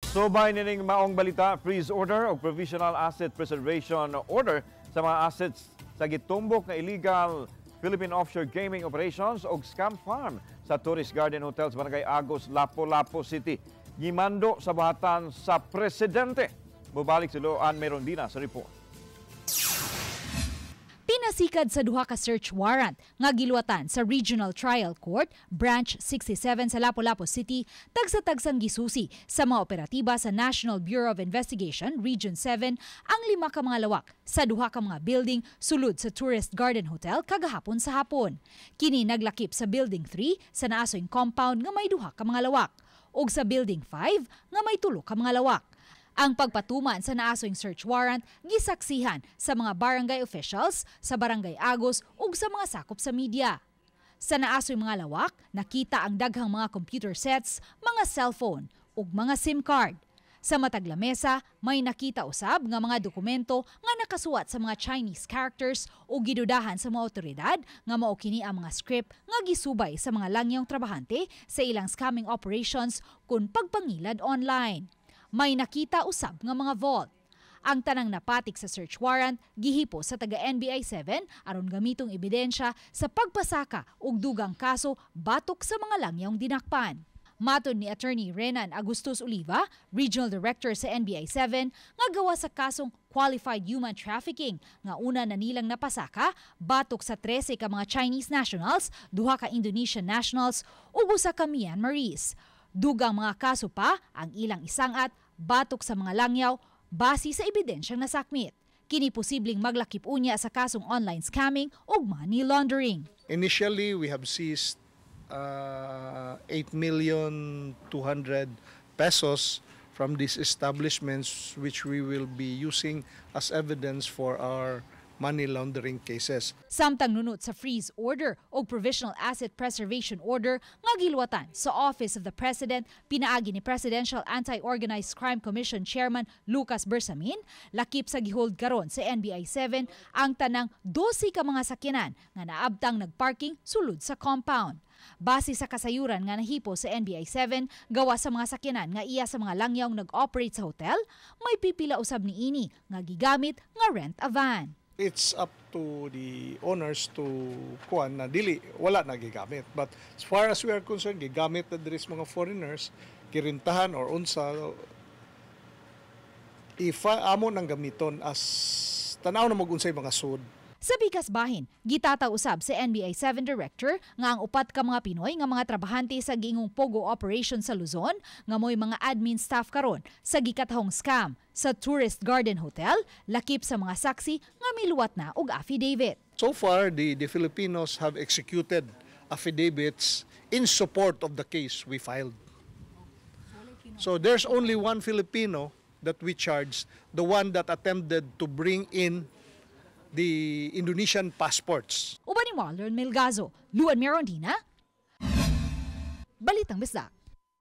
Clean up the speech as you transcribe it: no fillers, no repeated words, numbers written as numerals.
Subay nining maong balita, freeze order o provisional asset preservation order sa mga assets sa gitumbok nga illegal Philippine offshore gaming operations o scam farm sa Tourist Garden Hotel sa Barangay Agos, Lapu-Lapu City. Gimando sa buhatan sa presidente. Mubalik si Luan Merondina sa report. Pinasikad sa duha ka search warrant nga giluwatan sa Regional Trial Court, Branch 67 sa Lapu-Lapu City, tagsa-tagsang gisusi sa mga operatiba sa National Bureau of Investigation, Region 7, ang lima ka mga lawak sa duha ka mga building sulod sa Tourist Garden Hotel kagahapon sa hapon. Kini naglakip sa Building 3 sa naasoy compound nga may duha ka mga lawak ug sa Building 5 nga may tulo ka mga lawak. Ang pagpatuman sa naasoy search warrant gisaksihan sa mga barangay officials sa Barangay Agos ug sa mga sakop sa media. Sa naasoy mga lawak, nakita ang daghang mga computer sets, mga cellphone ug mga SIM card. Sa matag lamesa, may nakita usab nga mga dokumento nga nakasuwat sa mga Chinese characters o gidudahan sa mga otoridad nga mao kini ang mga script nga gisubay sa mga langyong trabahante sa ilang scamming operations kun pagpangilad online. May nakita usab nga mga vault. Ang tanang napatik sa search warrant gihipo sa taga NBI 7 aron gamitong ebidensya sa pagpasaka og dugang kaso batok sa mga langyong dinakpan. Matod ni Attorney Renan Agustus Oliva, Regional Director sa NBI 7, nga gawa sa kasong qualified human trafficking nga una na nilang napasaka batok sa 13 ka mga Chinese nationals, duha ka Indonesian nationals ug usa ka Myanmarese. Dugang mga kaso pa ang ilang isangat batok sa mga langyaw base sa ebidensyang nasakmit. Kini posibleng maglakip unya sa kasong online scamming ug money laundering. Initially, we have seized 8 million 200 pesos from these establishments, which we will be using as evidence for our money laundering cases. Samtang nunot sa freeze order o provisional asset preservation order nga giluwatan sa Office of the President pinaagi ni Presidential Anti-Organized Crime Commission Chairman Lucas Bersamin, lakip sa gihold karon sa NBI 7 ang tanang 12 ka mga sakyanan nga naabtang nagparking sulod sa compound. Base sa kasayuran nga nahipo sa NBI 7, gawa sa mga sakyanan nga iya sa mga langyaw nag-operate sa hotel, may pipila usab niini nga gigamit nga rent a van. It's up to the owners to kuan na dili wala na gigamit. But as far as we are concerned, gigamit na diri sa mga foreigners, girintahan or unsa, if amo nang gamiton as tanaw na mag-unsay mga sud. Sa pikas bahin, gitataw usab sa NBI 7 Director nga ang upat ka mga Pinoy nga mga trabahante sa giingong Pogo operation sa Luzon nga mo'y mga admin staff karon sa gikatahong scam sa Tourist Garden Hotel, lakip sa mga saksi nga miluwat na og affidavit. So far, the Filipinos have executed affidavits in support of the case we filed. So there's only one Filipino that we charged, the one that attempted to bring in the Indonesian passports. Uban ni Marlon Melgazo, Luan Merondina, Balitang Bisdak.